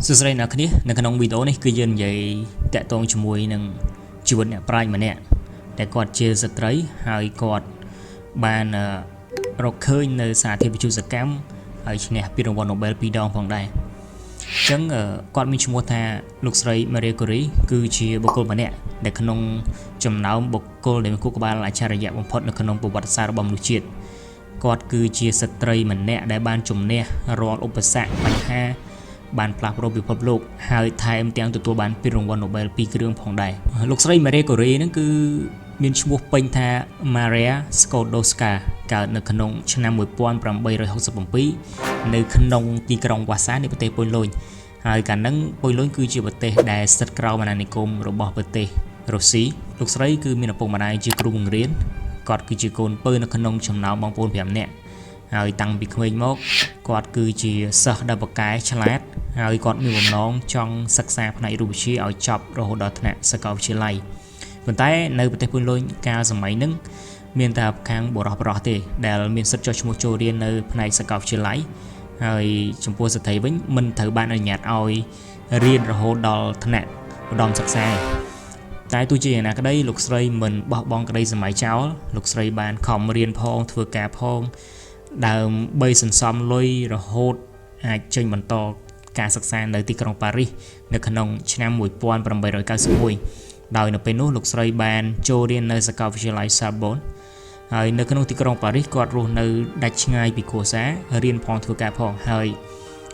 សួស្តីអ្នកគ្នានៅក្នុងវីដេអូនេះគឺយើងនិយាយតាក់ទងជាមួយនឹងជីវិតអ្នកប្រាជ្ញម្នាក់ដែលគាត់ជាស្ត្រីហើយគាត់បានរកឃើញនៅសារធាតុវិទ្យុសកម្មហើយឈ្នះពានរង្វាន់ Nobel ពីរដងផងដែរអញ្ចឹងគាត់មានឈ្មោះថាលោកស្រី Marie Curie គឺជាបុគ្គលម្នាក់ដែលក្នុងចំណោមបុគ្គលដែលមានខួរក្បាលអច្ឆរិយៈបំផុតនៅក្នុងប្រវត្តិសាស្ត្ររបស់មនុស្សជាតិគាត់គឺជាស្ត្រីម្នាក់ដែលបានជំនះរាល់ឧបសគ្គបញ្ហាបានផ្លាស់ប្ដូរពិភពលោកហើយថែមទាំងទទួលបានពានរង្វាន់ Nobel ពីរគ្រឿងផងដែរលោកស្រី Marie Curie ហ្នឹងគឺមានឈ្មោះពេញថា Maria Skłodowska កើតនៅក្នុងឆ្នាំ1867នៅក្នុងទីក្រុងវ៉ាសានៃប្រទេសប៉ូឡូញហើយកាលហ្នឹងប៉ូឡូញគឺជាប្រទេសដែលស្ថិតក្រោមអាណានិគមរបស់ប្រទេសរុស្ស៊ីលោកស្រីគឺមានឪពុកម្ដាយជាគ្រូបង្រៀនគាត់គឺជាកូនពៅនៅក្នុងចំណោមបងប្អូន5នាក់ហើយតាំងពីក្មេងមកគាត់គឺជាសិស្សដែលពូកែឆ្លាតហើយគាត់មានបំណងចង់សិក្សាផ្នែករូបវិទ្យាឲ្យចប់រហូតដល់ថ្នាក់សាកលវិទ្យាល័យប៉ុន្តែនៅប្រទេសប៉ូឡូញកាលសម័យហ្នឹងមានតែខាងបុរសប្រុសទេដែលមានសិទ្ធិចុះឈ្មោះចូលរៀននៅផ្នែកសាកលវិទ្យាល័យហើយចំពោះស្ត្រីវិញមិនត្រូវបានអនុញ្ញាតឲ្យរៀនរហូតដល់ថ្នាក់ឧត្តមសិក្សាតែទោះជាយ៉ាងណាក្តីលោកស្រីមិនបោះបង់ក្តីសម័យចោលលោកស្រីបានខំរៀនផងធ្វើការផងដើម្បីសន្សំលុយរហូតអាចចេញបន្តការសិក្សានៅទីក្រុងប៉ារីសនៅក្នុងឆ្នាំ1891ដោយនៅពេលនោះលោកស្រីបានចូលរៀននៅសាកលវិទ្យាល័យ Sorbonne ហើយនៅក្នុងទីក្រុងប៉ារីសគាត់រស់នៅដាច់ឆ្ងាយពីគ្រួសាររៀនផងធ្វើការផងហើយ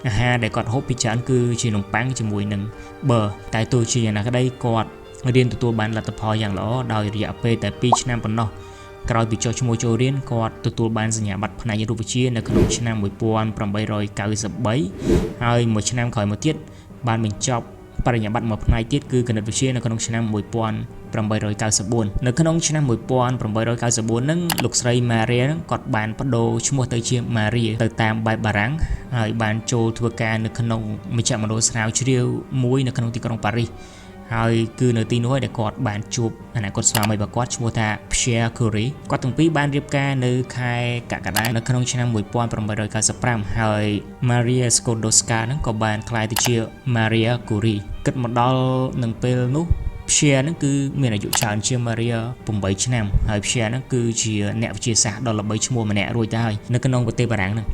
អាហារដែលគាត់ហូបពីច្រើនគឺជានំប៉័ងជាមួយនឹងប៊ឺតែទោះជាយ៉ាងណាក្តីគាត់រៀនទទួលបានលទ្ធផលយ៉ាងល្អដោយរយៈពេលតែ2ឆ្នាំប៉ុណ្ណោះក្រោយពីចុះឈ្មោះចូលរៀនគាត់ទទួលបានសញ្ញាបត្រផ្នែករូបវិទ្យានៅក្នុងឆ្នាំ1893ហើយមួយឆ្នាំក្រោយមកទៀតបានបញ្ចប់បរិញ្ញាបត្រមួយផ្នែកទៀតគឺគណិតវិទ្យានៅក្នុងឆ្នាំ1894នៅក្នុងឆ្នាំ1894ហ្នឹងលោកស្រី Maria ហ្នឹងគាត់បានប្ដូរឈ្មោះទៅជា Maria ទៅតាមបែបបារាំងហើយបានចូលធ្វើការនៅក្នុងមជ្ឈមណ្ឌលស្រាវជ្រាវមួយនៅក្នុងទីក្រុងប៉ារីសហើយគឺនៅទីនោះឯដែលគាត់បានជួបអនាគតស្វាមីរបស់គាត់ឈ្មោះថា Pierre Curie គាត់ទាំងពីរបានរៀបការនៅខែកក្កដានៅក្នុងឆ្នាំ1895ហើយ Maria Skłodowska ហ្នឹងក៏បានក្លាយទៅជា Maria Curie គិតមកដល់នឹងពេលនោះ Pierre ហ្នឹងគឺមានអាយុច្រើនជាង Maria 8ឆ្នាំហើយ Pierre ហ្នឹងគឺជាអ្នកវិទ្យាសាស្ត្រដ៏ល្បីឈ្មោះម្នាក់រួចទៅហើយនៅក្នុងប្រទេសបារាំងហ្នឹង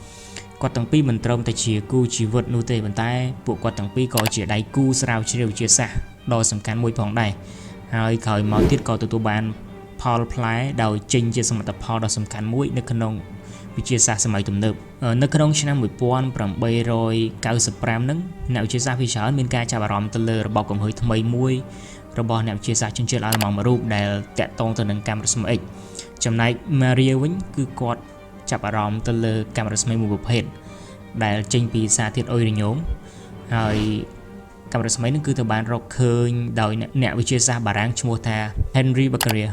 គាត់ទាំងពីរមិនត្រឹមតែជាគូជីវិតនោះទេប៉ុន្តែពួកគាត់ទាំងពីរក៏ជាដៃគូស្រាវជ្រាវវិទ្យាសាស្ត្រដ៏សំខាន់មួយផងដែរហើយក្រោយមកទៀតក៏ទទួលបានផលផ្លែដោយចេញជាសមិទ្ធផលដ៏សំខាន់មួយនៅក្នុងវិទ្យាសាស្ត្រសម័យទំនើបនៅក្នុងឆ្នាំ1895ហ្នឹងអ្នកវិទ្យាសាស្ត្រភាគច្រើនមានការចាប់អារម្មណ៍ទៅលើរបបកំហើញថ្មីមួយរបស់អ្នកវិទ្យាសាស្ត្រជនជាតិអាល្លឺម៉ង់មួយរូបដែលតាក់ទងទៅនឹងកាំរស្មី X ចំណែក Maria វិញគឺគាត់ចាប់អារម្មណ៍ទៅលើកាំរស្មីមួយប្រភេទដែលចេញពីសារធាតុអ៊ុយរ៉ាញ៉ូមហើយកាំរស្មីនឹងគឺត្រូវបានរកឃើញដោយអ្នកវិទ្យាសាស្ត្របារាំងឈ្មោះថា Henry Becquerel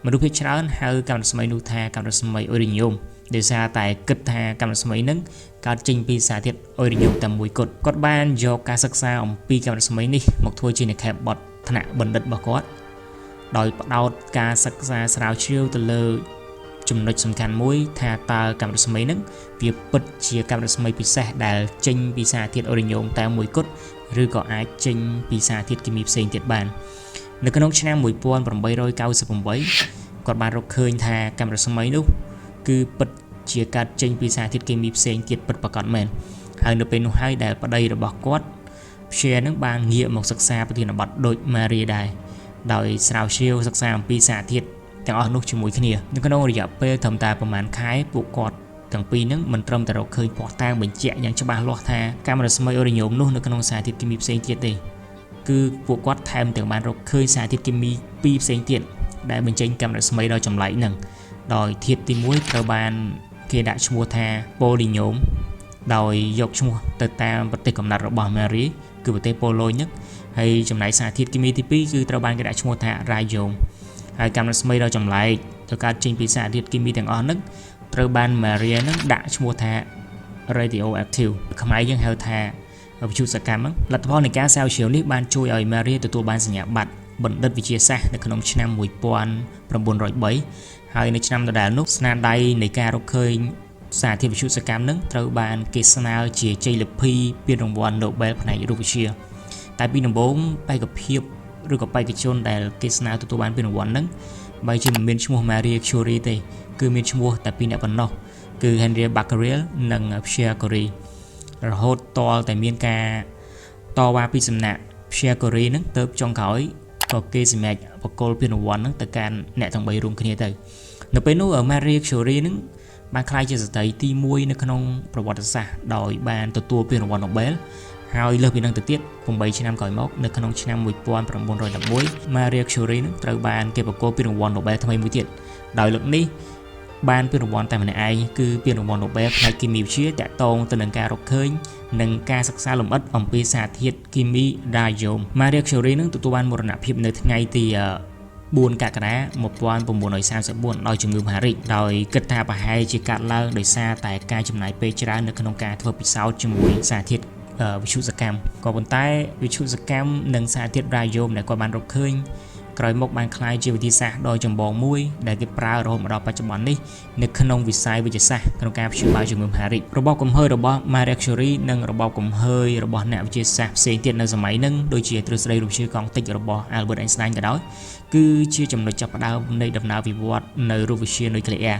មនុស្សភាគច្រើនហៅកាំរស្មីនោះថាកាំរស្មីអ៊ុយរ៉ាញ៉ូមដោយសារតែគិតថាកាំរស្មីនឹងកើតចេញពីសារធាតុអ៊ុយរ៉ាញ៉ូមតែមួយគត់គាត់បានយកការសិក្សាអំពីកាំរស្មីនេះមកធ្វើជានិក្ខេបបទថ្នាក់បណ្ឌិតរបស់គាត់ដោយផ្ដោតការសិក្សាស្រាវជ្រាវទៅលើចំណុចសំខាន់មួយថាតើកាំរស្មីនឹងវាពិតជាកាំរស្មីពិសេសដែលចេញពីសារធាតុអ៊ុយរ៉ាញ៉ូមតែមួយគត់ឬក៏អាចចេញពីសារធាតុគីមីផ្សេងទៀតបាននៅក្នុងឆ្នាំ1898គាត់បានរកឃើញថាកាំរស្មីនោះគឺពិតជាកើតចេញពីសារធាតុគីមីផ្សេងទៀតពិតប្រាកដមែនហើយនៅពេលនោះហើយដែលប្តីរបស់គាត់ Pierre នឹងបានងាកមកសិក្សាប្រធានបទដូច Marie ដែរដោយស្រាវជ្រាវសិក្សាអំពីសារធាតុទាំងអស់នោះជាមួយគ្នានៅក្នុងរយៈពេលត្រឹមតែប្រហែលខែពួកគាត់ទាំងពីរនឹងមិនត្រឹមតែរកឃើញភស្តុតាងបញ្ជាក់យ៉ាងច្បាស់លាស់ថាកាំរស្មីអ៊ុយរ៉ាញ៉ូមនោះនៅក្នុងសារធាតុគីមីផ្សេងទៀតទេគឺពួកគាត់ថែមទាំងបានរកឃើញសារធាតុគីមីពីរផ្សេងទៀតដែលបញ្ចេញកាំរស្មីដ៏ចម្លែកនឹងដោយធាតុទី1ត្រូវបានគេដាក់ឈ្មោះថាប៉ូលីញ៉ូមដោយយកឈ្មោះទៅតាមប្រទេសកំណត់របស់ Marie គឺប្រទេសប៉ូឡូញហ្នឹងហើយចំណែកសារធាតុគីមីទី2គឺត្រូវបានគេដាក់ឈ្មោះថារ៉ាយ៉ូមហើយកាំរស្មីដ៏ចម្លែកទៅកើតចេញពីសារធាតុគីមីទាំងអស់ហ្នឹងត្រូវបាន Maria ហ្នឹងដាក់ឈ្មោះថា radioactive ខ្មែរយើងហៅថាវិទ្យុសកម្មហ្នឹងលទ្ធផលនៃការស្រាវជ្រាវនេះបានជួយឲ្យ Maria ទទួលបានសញ្ញាបត្របណ្ឌិតវិទ្យាសាស្ត្រនៅក្នុងឆ្នាំ1903ហើយនៅឆ្នាំដដែលនោះស្នាដៃនៃការរកឃើញ សារធាតុវិទ្យុសកម្មនឹងត្រូវបានគេស្នើជាជ័យលាភីពានរង្វាន់ Nobel ផ្នែករូបវិទ្យាតែពីដំបូងបេក្ខភាពឬក៏បេក្ខជនដែលគេស្នើទទួលបានពានរង្វាន់ហ្នឹងបើជាមិនមានឈ្មោះ Marie Curie ទេគឺមានឈ្មោះតែពីរនាក់ប៉ុណ្ណោះគឺ Henri Becquerel និង Pierre Curie រហូតតលតែមានការតវ៉ាពីសំណាក់ Pierre Curie ហ្នឹងទៅចុងក្រោយក៏គេសម្រេចបកគលពានរង្វាន់ហ្នឹងទៅកាន់អ្នកទាំង3រួមគ្នាទៅនៅពេលនោះ Marie Curie ហ្នឹងបានក្លាយជាស្ត្រីទី1នៅក្នុងប្រវត្តិសាស្ត្រដោយបានទទួលពានរង្វាន់ Nobel ហើយលើសពីនឹងទៅទៀត8ឆ្នាំក្រោយមកនៅក្នុងឆ្នាំ1911 Marie Curie នឹងត្រូវបានគេប្រគល់ពានរង្វាន់ Nobel ថ្មីមួយទៀតដោយលើកនេះបានពានរង្វាន់តែម្នាក់ឯងគឺពានរង្វាន់ Nobel ផ្នែកគីមីវិទ្យាតាក់ទងទៅនឹងការរកឃើញនិងការសិក្សាលម្អិតអំពីសារធាតុគីមីរ៉ាដ្យូម Marie Curie នឹងទទួលបានមរណភាពនៅថ្ងៃទី4កក្កដា1934ដោយជំងឺមហារីកដោយគិតថាប្រហែលជាកាត់ឡើងដោយសារតែការចំណាយពេលច្រើននៅក្នុងការធ្វើពិសោធន៍ជាមួយសារធាតុវិទ្យុសកម្មក៏ប៉ុន្តែវិទ្យុសកម្មនិងសារធាតុរ៉ាដ្យូមដែលគាត់បានរកឃើញក្រោយមកបានក្លាយជាវិធីសាស្ត្រដ៏ចម្បងមួយដែលគេប្រើរហូតមកដល់បច្ចុប្បន្ននេះនៅក្នុងវិស័យវិទ្យាសាស្ត្រក្នុងការព្យាបាលជំងឺមហារីករបបកំហើយរបស់ Marie Curie និងរបបកំហើយរបស់អ្នកវិទ្យាសាស្ត្រផ្សេងទៀតនៅសម័យហ្នឹងដូចជាទ្រឹស្ដីរូបវិទ្យាកង់តិចរបស់ Albert Einstein ក៏ដោយគឺជាចំណុចចាប់ផ្ដើមនៃដំណើរវិវត្តនៅរូបវិទ្យានុយក្លេអ៊ែរ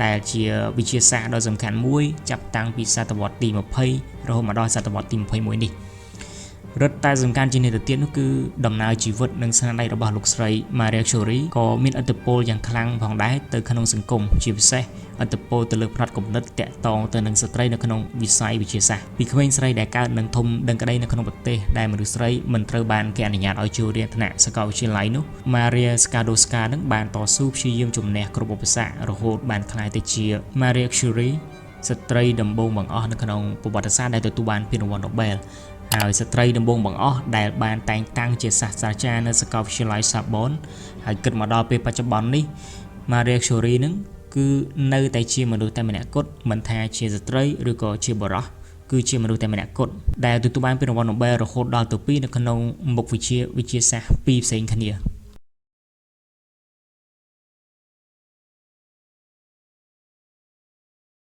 ដែលជាវិទ្យាសាស្ត្រដ៏សំខាន់មួយចាប់តាំងពីសតវត្សទី20រហូតមកដល់សតវត្សទី21នេះរឹតតែសំខាន់ជាងនេះទៅទៀតនោះគឺដំណើរជីវិតនិងស្នាដៃរបស់លោកស្រី Marie Curie ក៏មានឥទ្ធិពលយ៉ាងខ្លាំងផងដែរទៅក្នុងសង្គមជាពិសេសឥទ្ធិពលទៅលើផ្នត់គំនិតតាក់ទងទៅនឹងស្ត្រីនៅក្នុងវិស័យវិទ្យាសាស្ត្រពីក្មេងស្រីដែលកើតនិងធំដឹងក្តីនៅក្នុងប្រទេសដែលមនុស្សស្រីមិនត្រូវបានគេអនុញ្ញាតឲ្យចូលរៀនថ្នាក់សាកលវិទ្យាល័យនោះ Maria Skłodowska នឹងបានតស៊ូព្យាយាមជំនះគ្រប់ឧបសគ្គរហូតបានក្លាយទៅជា Marie Curie ស្ត្រីដំបូងបង្អស់នៅក្នុងប្រវត្តិសាស្ត្រដែលទទួលបានពានរង្វាន់ Nobel ហើយស្ត្រីដំបូងបង្អស់ដែលបានតែងតាំងជាសាស្ត្រាចារ្យនៅសាកលវិទ្យាល័យ Sorbonne ហើយគិតមកដល់ពេលបច្ចុប្បន្ននេះ Marie Curie នឹងគឺនៅតែជាមនុស្សតែម្នាក់គត់មិនថាជាស្ត្រីឬក៏ជាបុរសគឺជាមនុស្សតែម្នាក់គត់ដែលទទួលបានពានរង្វាន់ Nobel រហូតដល់ទៅ2នៅក្នុងមុខវិជ្ជាវិទ្យាសាស្ត្រពីរផ្សេងគ្នា។